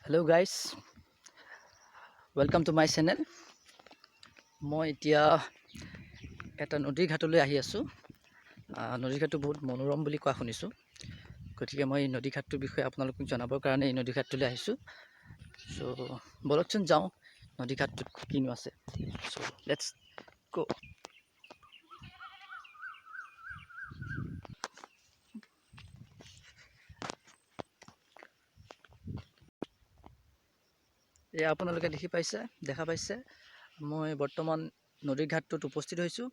Hello guys, welcome to my channel. মই এতিয়া এটা নদীৰ ঘাটলৈ আহি আছোঁ। নদীৰ ঘাটটো বহুত মনোৰম বুলি কোৱা শুনিছোঁ, গতিকে মই এই নদী ঘাটটোৰ বিষয়ে আপোনালোকক জনাবৰ কাৰণে এই নদী ঘাটটোলৈ আহিছোঁ। চ' ব'লকচোন যাওঁ, নদী ঘাটটোত কিনো আছে। চ' let's গ'। এয়া আপোনালোকে দেখি পাইছে, দেখা পাইছে, মই বৰ্তমান নদীৰ ঘাটটোত উপস্থিত হৈছোঁ।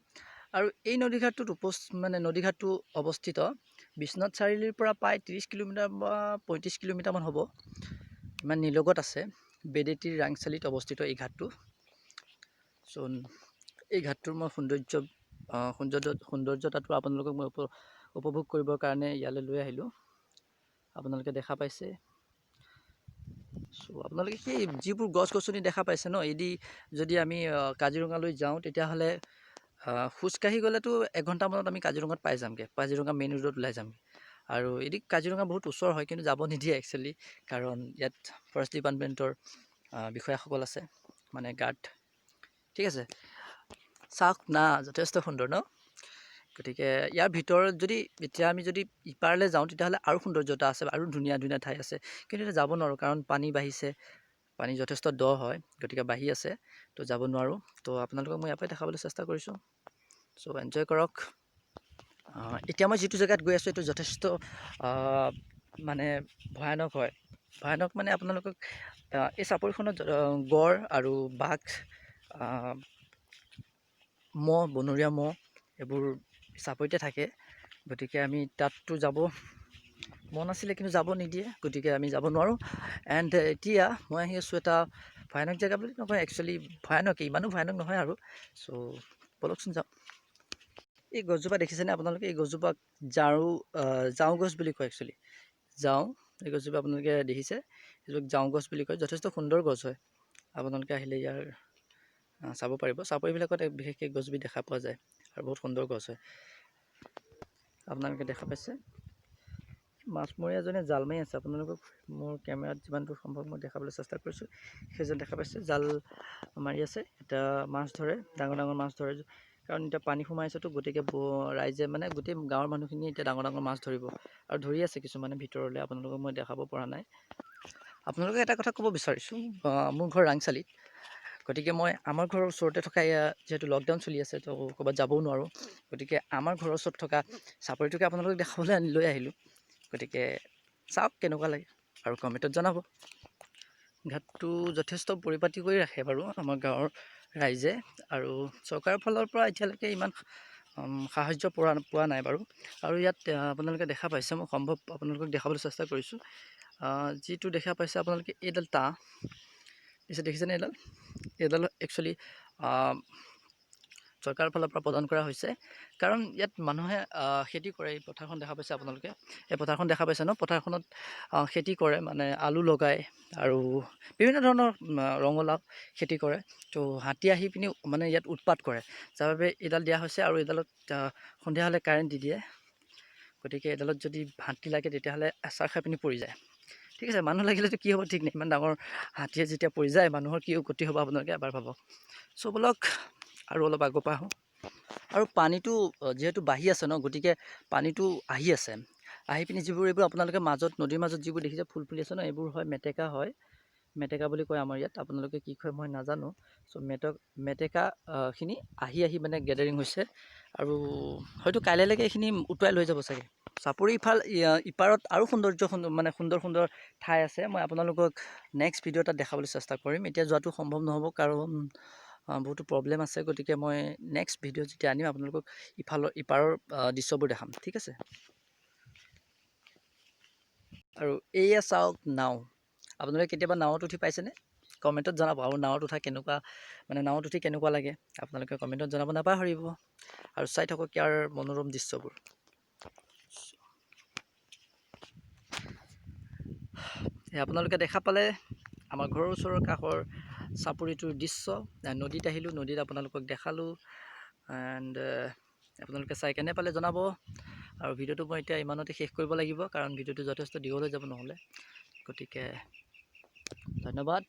আৰু এই নদী ঘাটটোত মানে নদী ঘাটটো অৱস্থিত বিশ্বনাথ চাৰিআলিৰ পৰা প্ৰায় 30 কিলোমিটাৰ বা 35 কিলোমিটাৰমান হ'ব, ইমান নিলগত আছে। বেদেতিৰ ৰাংচালিত অৱস্থিত এই ঘাটটো। চ' এই ঘাটটোৰ মই সৌন্দৰ্যতাটো আপোনালোকক মই উপভোগ কৰিবৰ কাৰণে ইয়ালৈ লৈ আহিলোঁ। আপোনালোকে দেখা পাইছে। চ' আপোনালোকে সেই যিবোৰ গছ গছনি দেখা পাইছে ন, এদি যদি আমি কাজিৰঙালৈ যাওঁ তেতিয়াহ'লে খোজকাঢ়ি গ'লেতো এঘণ্টামানত আমি কাজিৰঙাত পাই যামগৈ, কাজিৰঙা মেইন ৰোডত ওলাই যামগৈ। আৰু এদি কাজিৰঙা বহুত ওচৰ হয়, কিন্তু যাব নিদিয়ে একচুৱেলি, কাৰণ ইয়াত ফৰেষ্ট ডিপাৰ্টমেণ্টৰ বিষয়াসকল আছে, মানে গাৰ্ড। ঠিক আছে, চাওক না, যথেষ্ট সুন্দৰ ন। গতিকে ইয়াৰ ভিতৰত যদি এতিয়া আমি যদি ইপাৰলৈ যাওঁ তেতিয়াহ'লে আৰু সৌন্দৰ্যতা আছে, আৰু ধুনীয়া ধুনীয়া ঠাই আছে, কিন্তু এতিয়া যাব নোৱাৰোঁ কাৰণ পানী বাঢ়িছে, পানী যথেষ্ট দ হয়, গতিকে বাঢ়ি আছে, তো যাব নোৱাৰোঁ। তো আপোনালোকক মই ইয়াৰ পৰাই দেখাবলৈ চেষ্টা কৰিছোঁ। চ' এনজয় কৰক। এতিয়া মই যিটো জেগাত গৈ আছোঁ এইটো যথেষ্ট মানে ভয়ানক হয়। ভয়ানক মানে আপোনালোকক এই চাপৰিখনত গঁড় আৰু বাঘ, ম'হ, বনৰীয়া ম'হ এইবোৰ চাপৰিতে থাকে। গতিকে আমি তাততো যাব মন আছিলে, কিন্তু যাব নিদিয়ে, গতিকে আমি যাব নোৱাৰোঁ। এণ্ড এতিয়া মই আহি আছোঁ এটা ভয়ানক জেগা বুলি নকয়, একচুৱেলি ভয়ানক, ইমানো ভয়ানক নহয় আৰু। চ' ব'লকচোন যাওঁ। এই গছজোপা দেখিছেনে আপোনালোকে? এই গছজোপাক জাউ গছ বুলি কয় একচুৱেলি। জাউ, এই গছজোপা আপোনালোকে দেখিছে, এইজোপাক জাউ গছ বুলি কয়। যথেষ্ট সুন্দৰ গছ হয়, আপোনালোকে আহিলে ইয়াৰ চাব পাৰিব। চাপৰিবিলাকত বিশেষকৈ গছবিধ দেখা পোৱা যায় আৰু বহুত সুন্দৰ গছ হয়। আপোনালোকে দেখা পাইছে মাছমৰীয়াজনে জাল মাৰি আছে। আপোনালোকক মোৰ কেমেৰাত যিমান দূৰ সম্ভৱ মই দেখাবলৈ চেষ্টা কৰিছোঁ। সেইজন দেখা পাইছে জাল মাৰি আছে, এতিয়া মাছ ধৰে, ডাঙৰ ডাঙৰ মাছ ধৰে, কাৰণ এতিয়া পানী সোমাই আছেতো, গতিকে ৰাইজে মানে গোটেই গাঁৱৰ মানুহখিনিয়ে এতিয়া ডাঙৰ ডাঙৰ মাছ ধৰিব আৰু ধৰি আছে কিছুমানে ভিতৰলৈ। আপোনালোকক মই দেখাব পৰা নাই। আপোনালোকে এটা কথা ক'ব বিচাৰিছোঁ, মোৰ ঘৰ ৰাংচালিত, গতিকে মই আমাৰ ঘৰৰ ওচৰতে থকা এয়া যিহেতু লকডাউন চলি আছে, তো ক'ৰবাত যাবও নোৱাৰোঁ, গতিকে আমাৰ ঘৰৰ ওচৰত থকা চাপৰিটোকে আপোনালোকক দেখাবলৈ আনি লৈ আহিলোঁ। গতিকে চাওক কেনেকুৱা লাগে আৰু কমেণ্টত জনাব। ঘাটটো যথেষ্ট পৰিপাটি কৰি ৰাখে বাৰু আমাৰ গাঁৱৰ ৰাইজে, আৰু চৰকাৰৰ ফালৰ পৰা এতিয়ালৈকে ইমান সাহাৰ্য পোৱা নাই বাৰু। আৰু ইয়াত আপোনালোকে দেখা পাইছে, মই সম্ভৱ আপোনালোকক দেখাবলৈ চেষ্টা কৰিছোঁ। যিটো দেখা পাইছে আপোনালোকে, এইডাল তাঁহ পিছে দেখিছেনে? এইডাল একচুৱেলি চৰকাৰৰ ফালৰ পৰা প্ৰদান কৰা হৈছে, কাৰণ ইয়াত মানুহে খেতি কৰে। এই পথাৰখন দেখা পাইছে আপোনালোকে, এই পথাৰখন দেখা পাইছে ন? পথাৰখনত খেতি কৰে, মানে আলু লগায় আৰু বিভিন্ন ধৰণৰ ৰঙালাও খেতি কৰে। তো হাতী আহি পিনি মানে ইয়াত উৎপাত কৰে, যাৰ বাবে এইডাল দিয়া হৈছে। আৰু এইডালত সন্ধিয়া হ'লে কাৰেণ্ট দি দিয়ে, গতিকে এইডালত যদি হাতী লাগে তেতিয়াহ'লে এচাৰ খাই পিনি পৰি যায়। ঠিক আছে, মানুহ লাগিলেতো কি হ'ব ঠিক নাই, ইমান ডাঙৰ হাতীয়ে যেতিয়া পৰি যায় মানুহৰ কি গতি হ'ব আপোনালোকে এবাৰ ভাবক। চ' ব'লক আৰু অলপ আগৰ পৰা আহোঁ। আৰু পানীটো যিহেতু বাঢ়ি আছে ন, গতিকে পানীটো আহি আছে, আহি পিনি যিবোৰ এইবোৰ আপোনালোকে মাজত নদীৰ মাজত যিবোৰ দেখিছে ফুল ফুলি আছে ন, এইবোৰ হয় মেটেকা হয়, মেটেকা বুলি কয় আমাৰ ইয়াত, আপোনালোকে কি কয় মই নাজানো। চ' মেটেকাখিনি আহি আহি মানে গেডাৰিং হৈছে, আৰু হয়তো কাইলৈকে এইখিনি উটুৱাই লৈ যাব চাগে। চাপৰি ইপাৰত আৰু সৌন্দৰ্য মানে সুন্দৰ সুন্দৰ ঠাই আছে, মই আপোনালোকক নেক্সট ভিডিঅ' এটাত দেখাবলৈ চেষ্টা কৰিম। এতিয়া যোৱাটো সম্ভৱ নহ'ব, কাৰণ বহুতো প্ৰব্লেম আছে, গতিকে মই নেক্সট ভিডিঅ' যেতিয়া আনিম আপোনালোকক ইপাৰৰ দৃশ্যবোৰ দেখাম। ঠিক আছে, আৰু এইয়া চাওক নাও। আপোনালোকে কেতিয়াবা নাৱত উঠি পাইছেনে? কমেণ্টত জনাব। আৰু নাৱত উঠা কেনেকুৱা, মানে নাৱত উঠি কেনেকুৱা লাগে আপোনালোকে কমেণ্টত জনাব নাপাহৰিব। আৰু চাই থাকক ইয়াৰ মনোৰম দৃশ্যবোৰ। এই আপোনালোকে দেখা পালে আমাৰ ঘৰৰ ওচৰৰ কাষৰ চাপৰিটোৰ দৃশ্য। নদীত আহিলোঁ, নদীত আপোনালোকক দেখালোঁ। এণ্ড আপোনালোকে চাই কেনে পালে জনাব। আৰু ভিডিঅ'টো মই এতিয়া ইমানতে শেষ কৰিব লাগিব, কাৰণ ভিডিঅ'টো যথেষ্ট দীঘল হৈ যাব নহ'লে। গতিকে ধন্যবাদ।